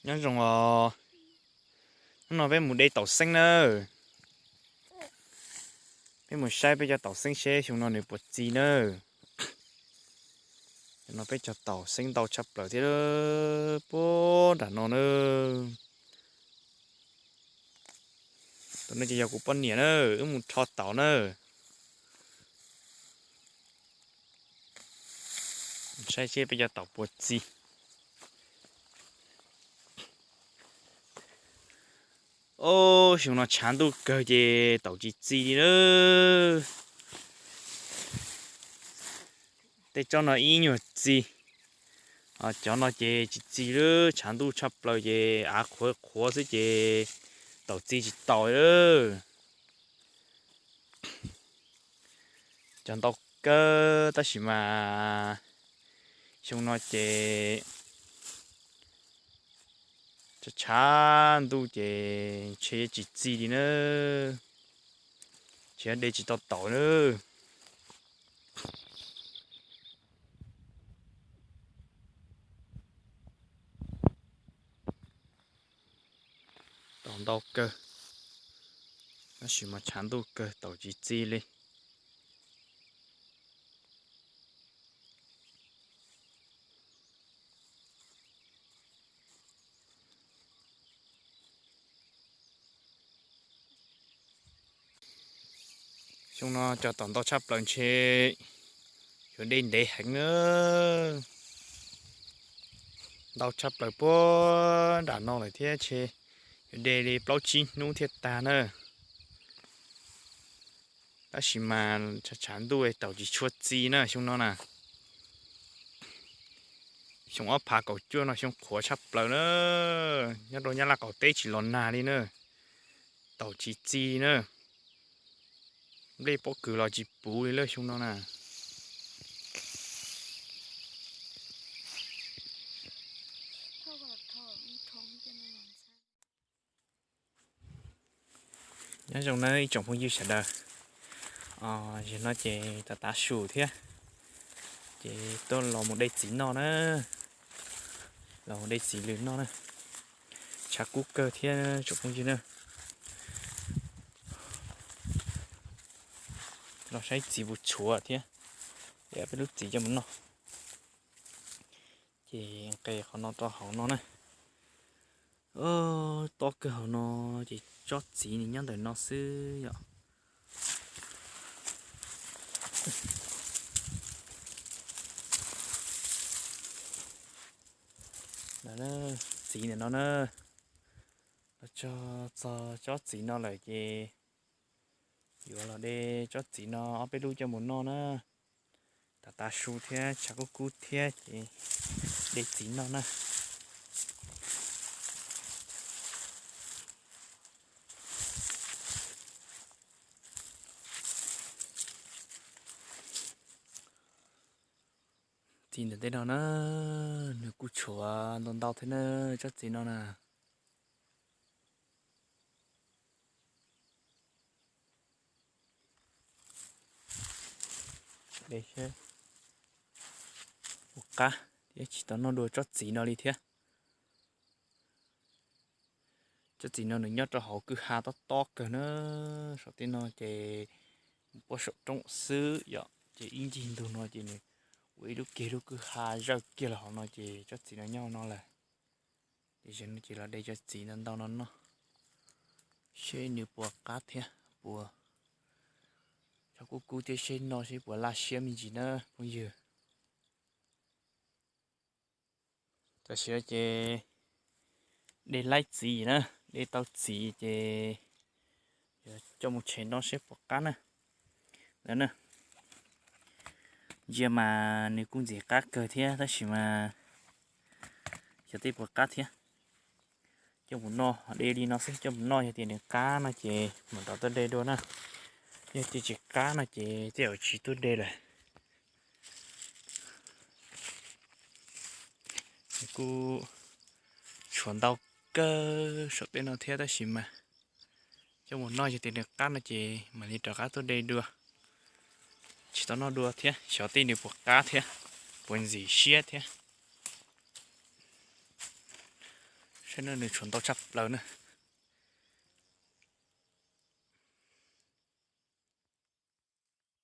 Nyob zoo os, hnub no peb mus de taum xeeb nawb. Peb mus saib peb cov taum xeeb seb xyoo no nws puas txi nawb. Xyoo no peb cov taum xeeb ntau tshaj plaws thiab, puag nram no nawb. Tus no ces yog kuv poj niam nawb, wb mus rho taum nawb. Saib seb peb cov taum puas txi. Ob, xyoo no tshav ntuj kawg ces taum tsis txi li nawb. Tej tsob no ib nyuag txi, cov no ces tsis txi lawm, tshav ntuj tshaj plaws ces av qhuav qhuav xwb ces taum txi tsis taus lawm. Cov ntau kawg tab sis mas xyoo no ces tshav ntuj ces ntshe tsis txi li nawb, ntshe de tsis tau taum nawb. Taum ntau kawg tab sis mas tshav ntuj kawg taum tsis txi li. Xyoo no cov taum ntau tshaj plaws ntshe yuav de ntev heev na. Ntau tshaj plaws puag nram no lawm thiab ntshe yuav de li plaub tsib hnub thiaj tag na. Tab sis mas tshav ntuj taum tsis tshua txi na xyoo no na. Xyoo ob phav kaum cuaj no xyoo qhuav tshaj plaws na. Nyob rau Nyab Laj qaum teb tsis los nag li na. Taum tsis txi na. Nplej pob kws los tsis puv li lawm xyoo no na. Nyob zoo nawb ib tsoom phooj ywg sawv daws. Zaum no ces tav tav su thiab, ces tuaj los mus de txiv noj na. Los mus de txiv lws noj na. Tshav kub kawg thiab tsoom phooj ywg na. Los saib txiv puas tshuav thiab, es peb lub txiv coj mus noj. Ces nqes qhov no rau hauv no na. Tob kawg hauv no ces tsob txiv nws nyob ntawm no xwb yom. Txiv ntawm no na. Los txog tsob txiv no lawm ces yuav los de tsob txiv no ob peb lub coj mus noj na. Tav tav su thiab tshav kub kub thiab ces de txiv noj na. Txiv ntawm tej no na, nws kuj tshuav ntau ntau thiab na, tsob txiv no na. Ua qab thiab tsis tau noj dua tsob txiv no li thiab. Tsob txiv no nws nyob rau hauv kwj ha tob tob kawg na, saum tej no ces puag saum roob xwb yom, ces ib ncig ntug no ces nws ua ib lub kiag lub kwj ha zawj kiag los hauv no ces tsob txiv no nyob no lawm. Ces zaum no ces los de tsob txiv ntau ntau no noj, seb nws puas qab thiab puas, tsob kub kub thiab seb noj seb puas laj siab me ntsis na phooj ywg. Tam sim no ces de laib txiv na, de tau txiv ces coj mus tshem noj seb puas qab na. Ntsia mas nws kuj ntxim qab kawg thiab tab sis mas xyov tej puas qab thiab. Coj mus noj, de li no xwb coj mus noj, yog tias nws qab no ces mam rov tuaj de dua na. Yog tias tsis qab no ces tej zaum tsis tuaj de lawm. Nws kuj tshuav ntau kawg saum tej no thiab tab sis mas coj mus noj, yog tias nws qab no ces mam li rov qab tuaj de dua. Tsis tau noj dua thiab, xyov tej nws puas qab thiab, puas ntxim siab thiab. Thiab nws tshuav ntau tshaj plaws na.